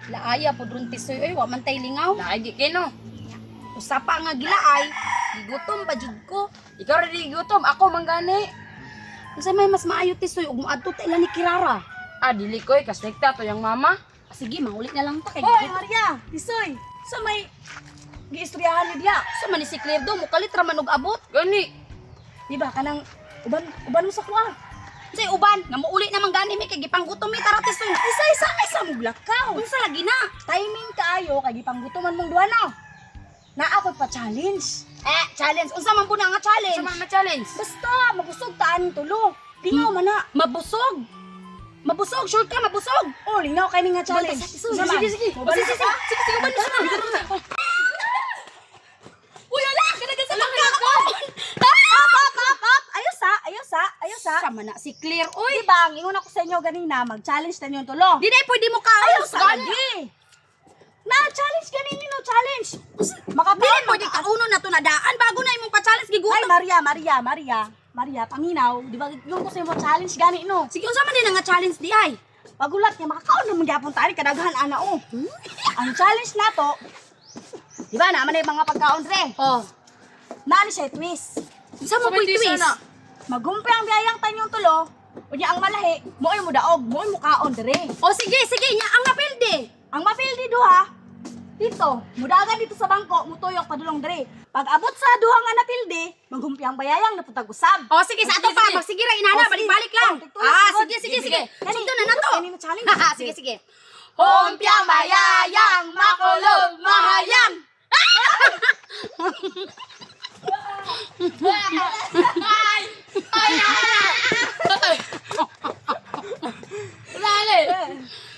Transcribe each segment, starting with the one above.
Laaya po dron, Tisoy, oy, wa man tay lingaw. Laay gi kino. Usa pa nga gilaay, gigutom pa jud ko. Ikaw ra di gutom, ako man gani. Unsa may mas maayo, Tisoy, ug moadto ta ila ni Kirara? Ah, dili ko eh, kasrekta to yang mama. Ah, sige, mangulit na lang ta kay Hoy, Maria! Tisoy! Sa may giistoryahan ni diya. Sa man ni si Claire do, mukalit ra man og abot. Gani. Di ba kanang uban uban mo sa kuha. Unsay uban, nga muuli naman gani mi kay gipanggutom mi, tara, Tisoy. Isa isa ay sa muglakaw. Unsa lagi na? Timing kaayo kay gipanggutoman mong duha na. Naa ko'y pa-challenge. Eh, challenge. Unsa man po na nga challenge? Sa mga challenge. Basta mabusog taan tulo. Lingaw man na. Mabusog. Mabusog, sure ka, mabusog. Oh, lingaw kay ni nga challenge. Sige, Unsa man? sige, sige. Mobalik Sige, sige, ka? sige, sige, uban mo. Uy, ala, kanagan sa pagkakaon. Up, up, up, up. Ayos ha, ayos ha, ayos ha. Sama na si Claire, oy. Di ba, ang ingon ako sa inyo ganina, mag-challenge na niyo tulo. Di na pwede mo kaon. Ayaw sa lagi. Na, challenge ganini no, challenge. Di Makakaon na pwede kauno na to na daan bago na imong pa-challenge Ay, gigutom. Maria, Maria, Maria. Maria, paminaw. Di ba, yung ko sa imo challenge gani no. Sige, unsa man din nga challenge di ay? Pagulat niya, makakaon naman gyapon tani kadaghan ana oh. Ang challenge nato, di ba naman na yung mga pagkaon re. Oh. Naani siya twist. Unsa mo Sabay po'y twist, twist? ana. Magumpi ang biyayang tanyong tulo, unya ang malahi, mo'y mo daog, mo'y mo kaon dire. Oh, sige, sige, nya ang napildi. Ang mapildi duha, dito, mudagan dito sa bangko, mutuyok padulong dire. Pag abot sa duha nga napildi, maghumpi ang bayayang naputag usab. Oh, sige, sa ato Sige, pa. sige. Magsige ra inana, Oh, sige. balik-balik lang. Oh, tigtulak, Ah, sigod. sige, sige, sige. Kani, Sundon na nato. kani na challenge. Sige, sige. Humpiang mayayang makulog mahayang. Ay! Ay! Ay! Lali!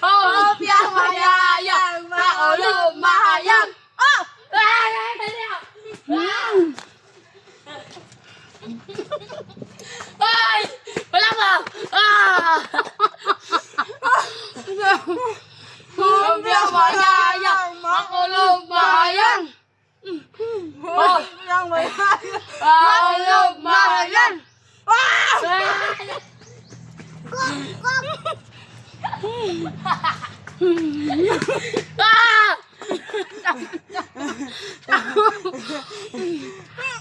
Humpiang mayayang makulog mahayang. Oh! Ay! Ay! Ay! Ay! Wala pa! Ah! Humpiang mayayang makulog mahayang. Humpiang bayayang. Makulog mahayang. Ah!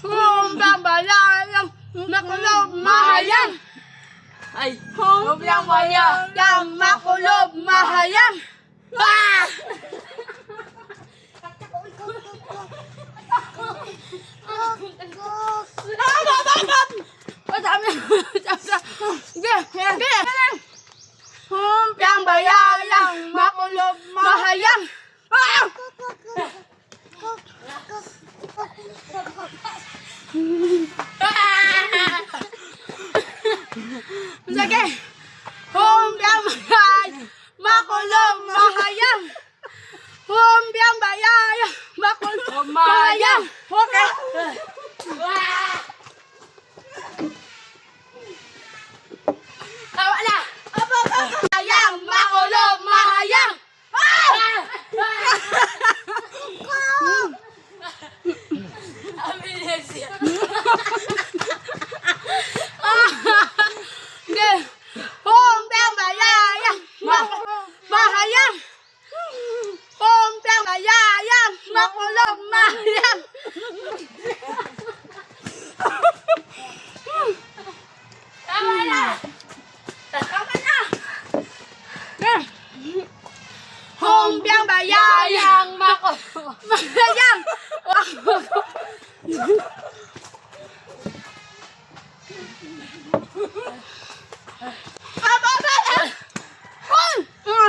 Humpiang mayayang makulog mahayang. Ay, humpiang mayayang makulog mahayang. Ah! Sige, sige. Humpiang bayayang makulog mahayang. Ah! Sige. Humpiang bayayang makulog mahayang. Humpiang bayayang makulog mahayang. Okay. Tawa na! Mahayang makulog mahayang. Ah! Sige. Humpiang bayayang makulog mahayang. Humpiang bayayang makulog mahayang. Tama na! Tama na. Humpiang bayayang Mahayang makulog mahayang.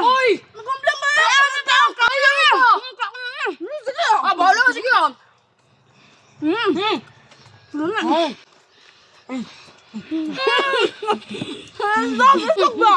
Uy! Magumpiang bayayang. Kaya mo! Sige. Ah, bahala ka, sige ah. Ang dami ba?